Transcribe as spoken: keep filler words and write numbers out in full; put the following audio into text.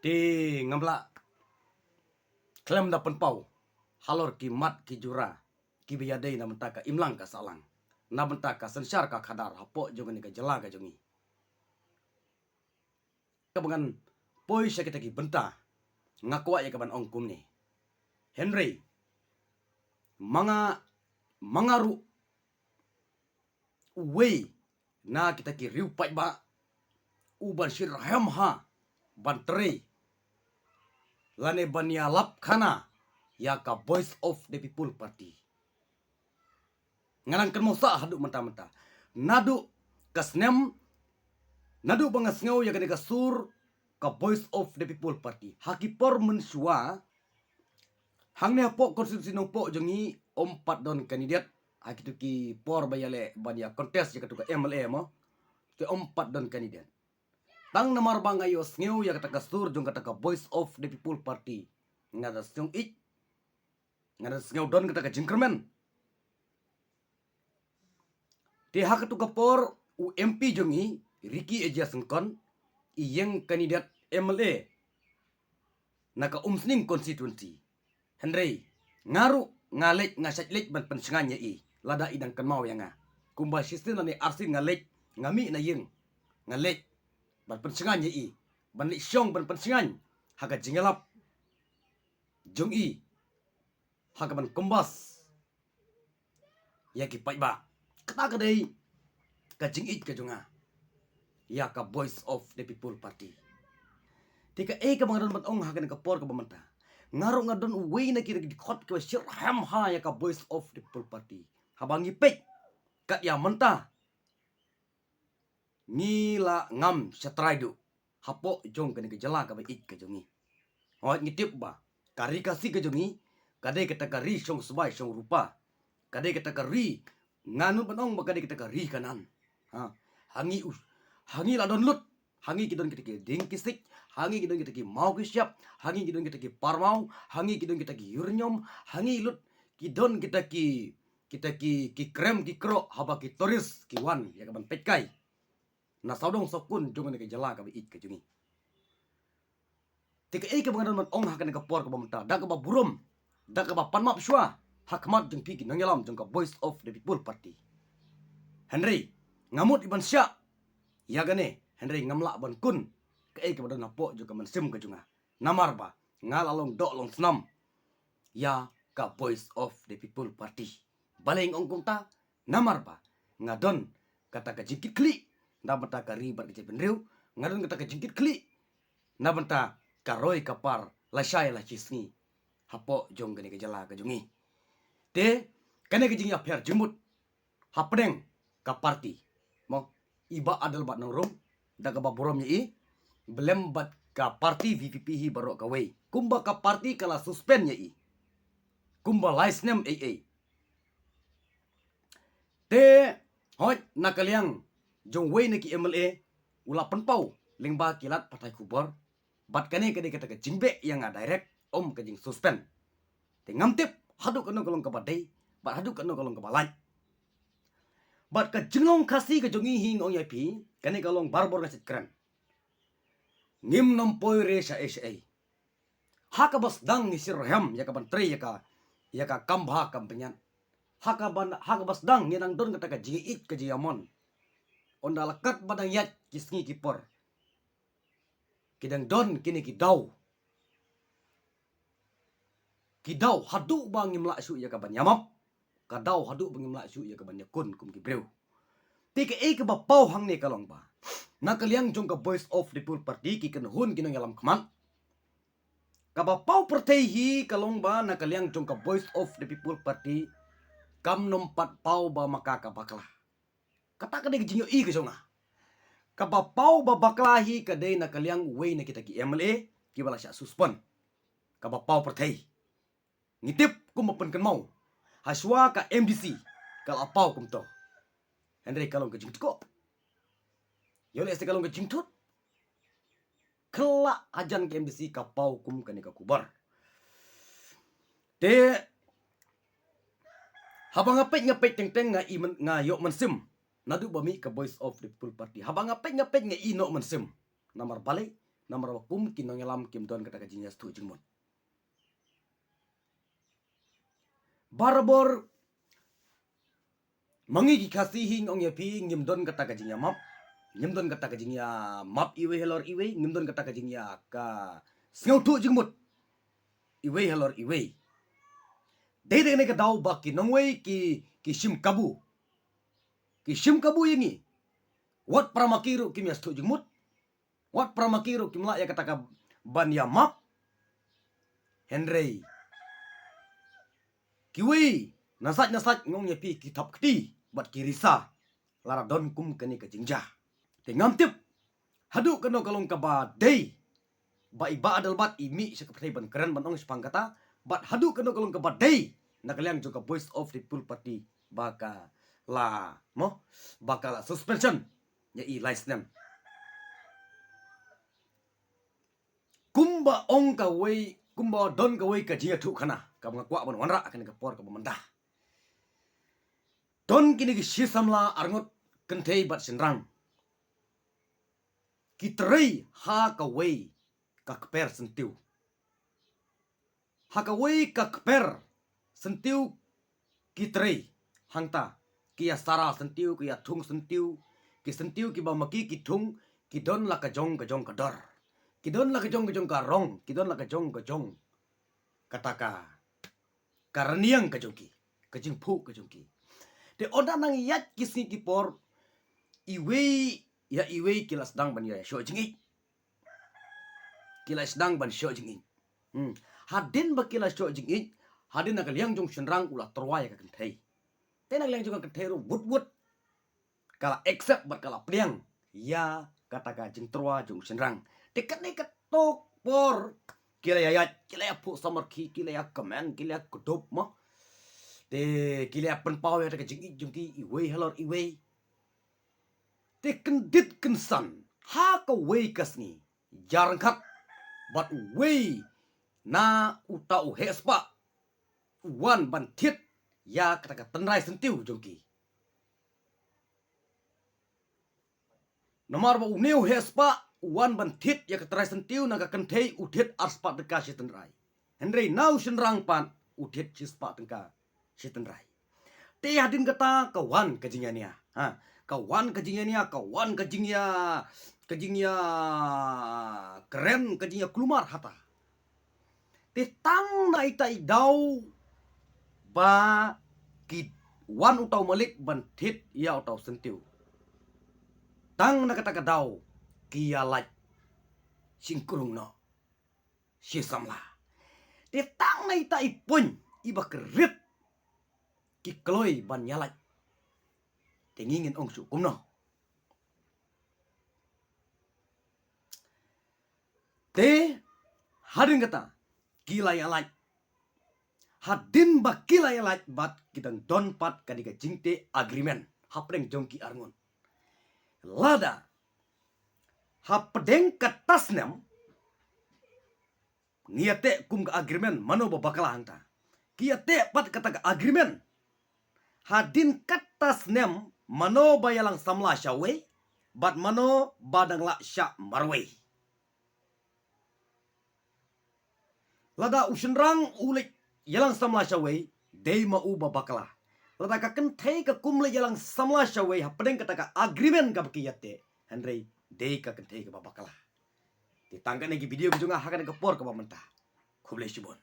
Te ngam lah khlem da pynpaw halor ki mat ki jura kiba ïadei na bynta ka imlang ka sahlang, na bynta ka synshar ka khadar hapoh jong kane ka jylla ka jong ngi. Kaba ngan poi sha kita ki bynta, nga kwah ïa kaban ong kumne. Hynrei ma nga, ma nga ruh uwei na kita ki riew paidbah uban shitrhem ha ban trei lane ban ïalap khana ïa ka Voice of the People Party. Nga nang kynmaw sah haduh mynta mynta, naduh ka snem, naduh ba nga sngew ïa kane ka sur ka Voice of the People Party, ha ki por mynshuwa, hangne hapoh constituency Nongpoh jong ngi, ym pat don candidate ha kitu ki por ba ïaleh ban ïa contest ïa katu ka M L A mo. Te ym pat don candidate. Tang namar ba nga ïohsngew ïa kata ka sur jong kata ka Voice of the People Party, nga da sngew ïeit, nga da sngew don kata ka jingkyrmen. Te ha katu ka por u M P jong ngi, Ricky Ejia Syngkon, i ïeng candidate M L A na ka Umsning constituency. Hynrei nga ruh nga leit, nga shait leit ban pynshngaiñ ïa i, lada i dang kynmaw ïa nga. Kumba shisien lane arsien nga leit, nga mih na ïing, nga leit ban pynshngaiñ ïa i, ban leit shong ban pynshngaiñ ha ka jingïalap jong i ha kaban kynbas ïa ki paidbah. Kata ka dei ka jingïeit ka jong nga ïa ka Voice of the People Party. Te kaei kaba nga don ban ong ha kane ka por kaba mynta, nga ruh nga don uwei na ki dkhot kiba shitrhem ha ïa ka Voice of the People Party. Haba ngi peit kat ïa mynta, ngi la ngam shatrai duh hapoh jong kane ka jylla kaba ïeit ka jong ngi. Hooid, ngi tip ba ka ri Khasi ka jong ngi ka dei kata ka ri shong sbai shong rupa, ka dei kata ka ri, nga nud ban ong ba ka dei kata ka ri Kanaan. Ha, ha ngi u, ha ngi la don lut, ha ngi ki don kita ki dieng ki siej, ha ngi ki don kita ki maw ki shyiap, ha ngi ki don kita ki parmaw, ha ngi ki don kita ki uranium, ha ngi lut ki don kita ki, kita ki, ki krem ki kroh haba ki tourist ki wan ïa kaban peitkai na sawdong sawkun jong kane ka jylla kaba ïeit ka jong ngi. Te kaei kaba nga don ban ong ha kane ka por kaba mynta, da kaba burom, da kaba pan map shuwa ha khmat jong phi ki nongïalam jong ka Voice of the People Party. Hynrei nga mut i ban shah ïa kane, hynrei ngam lah ban kun kaei kaba don hapoh jong ka mynsiem ka jong nga. Namar ba nga la long doh long snam ïa ka Voice of the People Party. Balei nga ong kumta? Namar ba nga don kata ka jingkitkhlieh na bynta ka ri bad ka jaitbynriew, nga don kata ka jingkitkhlieh na bynta ka roi ka par lashai lashisngi hapoh jong kane ka jylla ka jong ngi. Te kane ka jingïapher jingmut hapdeng ka party, mo, i Bah Adelbert Nongrum, da kaba burom ïa i, balei bad ka party V P P hi baroh kawei, kumba ka party ka la suspend ïa i kumba lai snem ei ei. Te hooid, na ka liang jong uwei na ki M L A u la pynpaw lyngba ki lad pathai khubor, bad kane ka dei kata ka jingbeh ïa nga direct, ym ka jingsuspend. Te ngam tip haduh katno ka long kaba dei bad haduh katno ka long kaba lait. Bad ka jinglong Khasi ka jong ngi hi, nga ong ïa phi, kane ka long barabor nga shait kren. Ngim nym poi re shaei shaei. Ha kaba sdang ngi shitrhem ïa kaban trei ïa ka, ïa ka kam bha kam bniat. Ha kaba, ha kaba sdang ngi dang don kata ka jingïeit ka jingïamon. Ynda la katba dang ïaid ki sngi ki por, ki dang don kine ki daw, ki daw haduh ba ngim lah shuh ïa kaban ïamap, ka daw haduh ba ngim lah shuh ïa kaban ïakun kum ki briew. Te kaei kaba paw hangne ka long ba na ka liang jong ka Voice of the People Party, ki kynhun ki nongïalam khmat, kaba paw pyrthei hi ka long ba na ka liang jong ka Voice of the People Party, kam nym pat paw ba ma ka ka bakla. Kata ka dei ka jingïohi ka jong nga. Kaba paw ba bakla hi ka dei na ka liang uwei na kita ki M L A kiba la shah suspend. Kaba paw pyrthei, ngi tip kumba pynkynmaw, hashuwa ka M D C ka la paw kumto. Hynrei ka long ka jingtkoh, ïoh lehse ka long ka jingthut. Khlem hajan ka M D C ka paw kum kane ka khubor. Te haba nga peit, nga peit teng teng, nga i myn-, nga ïoh mynsiem. Naduh ba mih ka Voice of the People Party, haba nga peit, nga peit, nga i noh mynsiem. Namar balei? Namar ba kum ki nongïalam kim don kata ka jingïathuh jingmut. Barabor ma ngi ki Khasi hi, nga ong ïa phi, ngim don kata ka jingïamap. Ngim don kata ka jingïamap iwei halor iwei, ngim don kata ka jingïa ka sngewthuh jingmut iwei halor iwei. Dei dei ne ka daw ba ki nongwei ki, ki shim kabu. Ki shim kabu ïa ngi. Wat para ma ki ruh kim ïathuh jingmut. Wat para ma ki ruh kim lah ïa kata ka ban ïamap. Hynrei kiwei na sait na sait, nga ong ïa phi, ki thap kti bad ki risa lada don kum kane ka jingjia. Te ngam tip haduh kano ka long kaba dei ba i Bah Adelbert i mih sha ka pyrthei ban kren ban ong shaphang kata, bad haduh kano ka long kaba dei na ka liang jong ka Voice of the People Party ba ka la, mo, ba ka la suspension ïa i lai snem. Kumba ong kawei, kumba don kawei ka jingïathuhkhana kaba nga kwah ban wanrah ha kane ka por kaba mynta. Don kine ki shi samla arngut, kynthei bad shynrang, ki trei ha kawei ka kper syntiew. Ha kawei ka kper syntiew ki trei hangta. Ki ïa sara syntiew, ki ïa thung syntiew, ki syntiew kiba ma ki ki thung, ki don la ka jong ka jong ka dor. Ki don la ka jong ka jong ka rong, ki don la ka jong ka jong kata ka, ka raniang ka jong ki, ka jingphuh ka jong ki. Te ynda nang ïaid ki sngi ki por, iwei ïa iwei ki la sdang ban ïa shoh jingïeit. Ki la sdang ban shoh jingïeit. Hmm. Hadien ba ki la shoh jingïeit, hadien na ka liang jong shynrang u la tyrwa ïa ka kynthei. Te na ka liang jong ka kynthei ruh wut wut ka la accept bad ka la pdiang ïa kata ka jingtyrwa jong shynrang. Te kane kato ka por ki la ïa ïaid, ki la ïa phuh samrkhie, ki la ïa kmen, ki la ïa kdup, mo. Te ki la ïa pynpaw ïa kata ka jingïeit jong ki iwei halor iwei. Te kyndit kynsan ha kawei ka sngi, ïa ryngkat bad uwei na uta u heh spah u wan ban thied ïa kata ka tynrai syntiew jong ki. Namar ba une u heh spah u wan ban thied ïa ka tynrai syntiew, na ka kynthei u thied ar spah tyngka shi tynrai. Hynrei na u shynrang pat u thied shi spah tyngka shi tynrai. Te hadien kata ka wan ka jingïania. Ha, ka wan ka jingïania, ka wan ka jingïa, ka jingïakren, ka jingïakulmar hata. Te tang na ita i daw ba ki wan uta u malik ban thied ïa uta u syntiew, tang na kata ka daw ki ïa lait shynrang noh shi samla. Te tang na ita i point iba ki rit ki kloi ban ïa lait. Te ngi ngin ong shuh kumno? Te hadien kata ki la ïa lait. Hadien ba ki la ïa lait bad ki dang don pat ka dei ka jingteh agreement hapdeng jong ki arngut. Lada hapdeng kata snem ngi ïa teh kum ka agreement mano ba bakla hangta, ki ïa teh pat kata ka agreement. Hadien kata snem mano ba ïalang samla shawei bad mano ba dang lah shah marwei. Lada u shynrang u leit ïalang samla shawei, dei ma u ba bakla. Lada ka kynthei ka kum leit ïalang samla shawei hapdeng kata ka agreement kaba ki ïa teh, hynrei dei ka kynthei kaba bakla. Te tang kane ki video ka jong nga ha kane ka por kaba mynta. Khublei shibun.